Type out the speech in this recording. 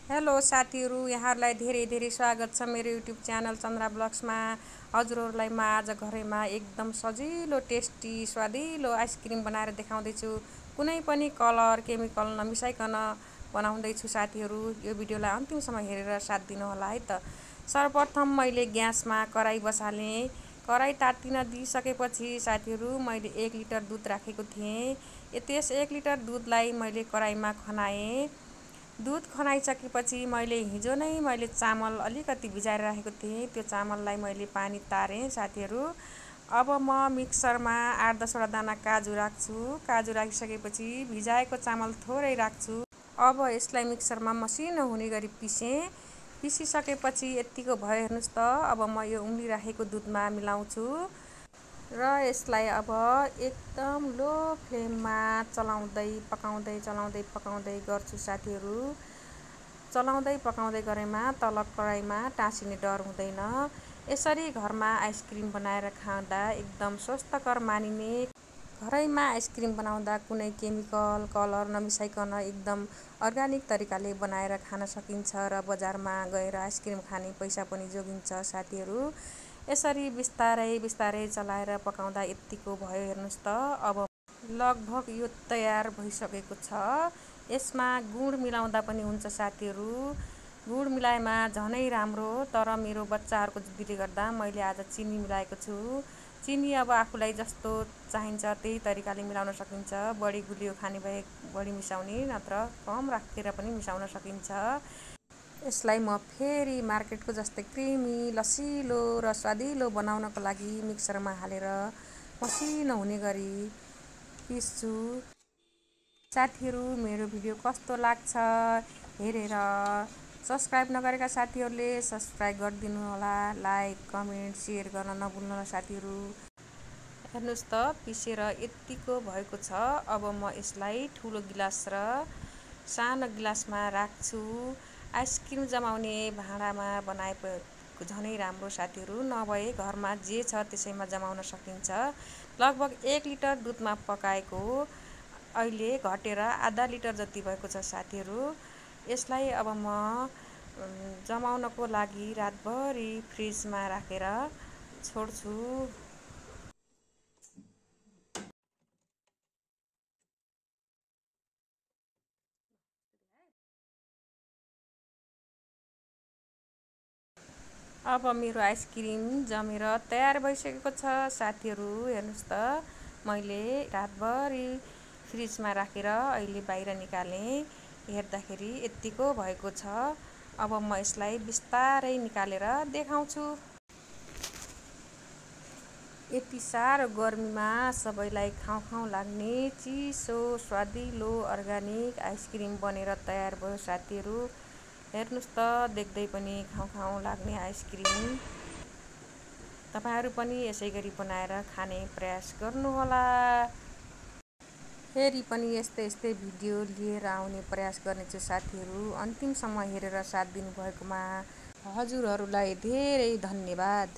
Hello साथीहरु, यहाँहरुलाई धेरै धेरै स्वागत छ मेरो युट्युब च्यानल चन्द्रा ब्लग्समा। हजुरहरुलाई म आज घरैमा एकदम सजिलो टेस्टी स्वादिलो आइसक्रिम बनाएर देखाउँदै छु। कुनै पनि कलर केमिकल नमिसाइकन बनाउँदै छु साथीहरु। यो भिडियोलाई अन्तिमसम्म हेरेर साथ दिनु होला है त। सर्वप्रथम मैले ग्यासमा कराई बसाले। कराई तातिन दिइसकेपछि साथीहरु मैले 1 लिटर दुध राखेको थिएँ। त्यस 1 लिटर दुधलाई मैले कराईमा खनाए। दुध खनाइसकेपछि मैले हिजो नै चामल अलिकति भिजाएर राखेको थिएँ। त्यो चामललाई मैले पानी तारे साथीहरु। अब म मिक्सरमा 8-10 वटा दाना काजु राख्छु। काजु राखिसकेपछि भिजाएको चामल थोरै राख्छु। अब यसलाई मिक्सरमा मसिनो हुने गरी पिसे। पिसिसकेपछि यतिको भयो हेर्नुस् त। अब म यो उम्लिराखेको दुधमा मिलाउँछु र यसलाई अब एकदम लो फ्लेममा चलाउँदै पकाउँदै गर्छु साथीहरु। चलाउँदै पकाउँदै गरेमा तल कराईमा टाँसिने डर हुँदैन। यसरी घरमा आइसक्रिम बनाएर खाँदा एकदम स्वस्थकर मानिने। घरैमा आइसक्रिम बनाउँदा कुनै केमिकल कलर नमिसाइकन एकदम अर्गानिक तरिकाले बनाएर खान सकिन्छ र बजारमा गएर आइसक्रिम खाने पैसा पनि जोगिन्छ साथीहरु। यसरी बिस्तारै चलाएर पकाउँदा यतिको भयो हेर्नुस् त। अब लगभग यो तयार भइसकेको छ। यसमा गुड मिलाउँदा पनि हुन्छ साथीहरु। गुड मिलाएमा झनै राम्रो, तर मेरो बच्चाहरुको जिद्दीले गर्दा मैले आज चिनी मिलाएको छु। चिनी अब आफूलाई जस्तो चाहिन्छ त्यही तरिकाले मिलाउन सकिन्छ। बढी गुलियो खाने भए बढी मिसाउने, नत्र कम राखेर पनि मिसाउन सकिन्छ। यसलाई म फेरि मार्केटको जस्तै क्रिमी, लसिलो र स्वादिलो बनाउनको लागि मिक्सरमा हालेर मसिनो हुने गरी पिस्छु। साथीहरु, मेरो भिडियो कस्तो लाग्छ हेरेर सब्स्क्राइब नगरेका साथीहरुले सब्स्क्राइब गरिदिनु होला। लाइक, कमेन्ट, शेयर गर्न नभुल्नु होला साथीहरु। हेर्नुस् त पिसेर यतिको भएको छ। अब म यसलाई ठुलो गिलास र सानो गिलासमा राख्छु। आइसक्रिम जमाउने भाँडामा बनाएको झनै राम्रो साथीहरु। नभए घरमा जे छ त्यसैमा जमाउन सकिन्छ। लगभग 1 लिटर दुधमा पकाएको अहिले घटेर आधा लिटर जति भएको छ साथीहरु। यसलाई अब म जमाउनको लागि रातभरि फ्रिजमा राखेर छोड्छु। अब मेरो आइसक्रिम जमेर तयार भइसकेको छ साथीहरु। हेर्नुस् त, मैले रातभरि फ्रिजमा राखेर अहिले बाहिर निकाले। हेर्दाखेरि यतिको भएको छ। अब म यसलाई बिस्तारै निकालेर देखाउँछु। यति साह्रो गर्मीमा सबैलाई खाउँ लाग्ने चिसो स्वादिलो अर्गानिक आइसक्रिम बनेर तयार भयो साथीहरु। हेर्नुस् त, देख्दै पनि खाउँ लाग्ने आइसक्रिम। तपाईहरु पनि यसै गरी बनाएर खाने प्रयास गर्नुहोला। फेरि पनि यस्तै भिडियो लिएर आउने प्रयास गर्नेछु साथीहरु। अन्तिमसम्म हेरेर साथ दिनुभएकोमा हजुरहरुलाई धेरै धन्यवाद।